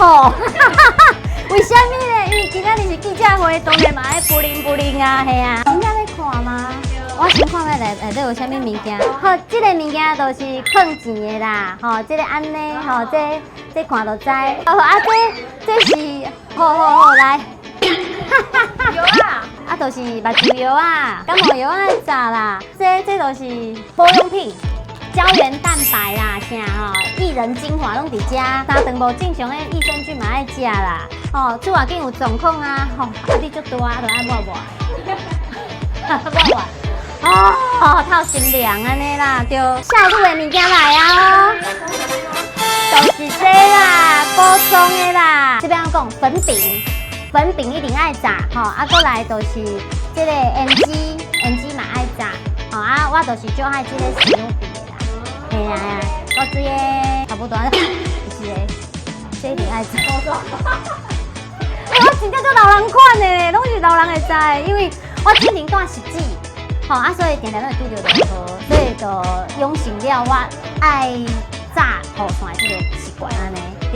好。為啥物呢？因為今仔日是記者會，當然嘛愛 bling bling 啊，係啊。真正咧看嗎？我先看覓內內底有啥物物件。好，這个物件就是囥錢的啦，吼，這个按呢，吼，這看就知。好啊，這是，好好好，來。有啊，啊，就是目睭藥啊，感冒藥愛炸啦。這就是保養品，膠原蛋白啦，啥吼，薏仁精華攏佇遮。三頓無正常的益生菌嘛愛食啦。吼，厝外間有狀況啊，吼，壓力足大，就愛抹抹，抹抹。哦，透心涼按呢啦，對。少女的物件來啊，就是這啦，補妝的啦。這邊講粉餅，粉餅一定愛炸，吼，啊，過來就是這個胭脂，胭脂嘛愛炸，吼啊，我就是最愛這個史努比的啦，嘿啊，我這個差不多，一個，這一定愛炸。欸，我真正做老人款的，攏是老人會知，因為我之前住汐止。吼啊，所以定定攏會拄著落雨，所以就養成了我愛炸雨傘的這个習慣按呢。對，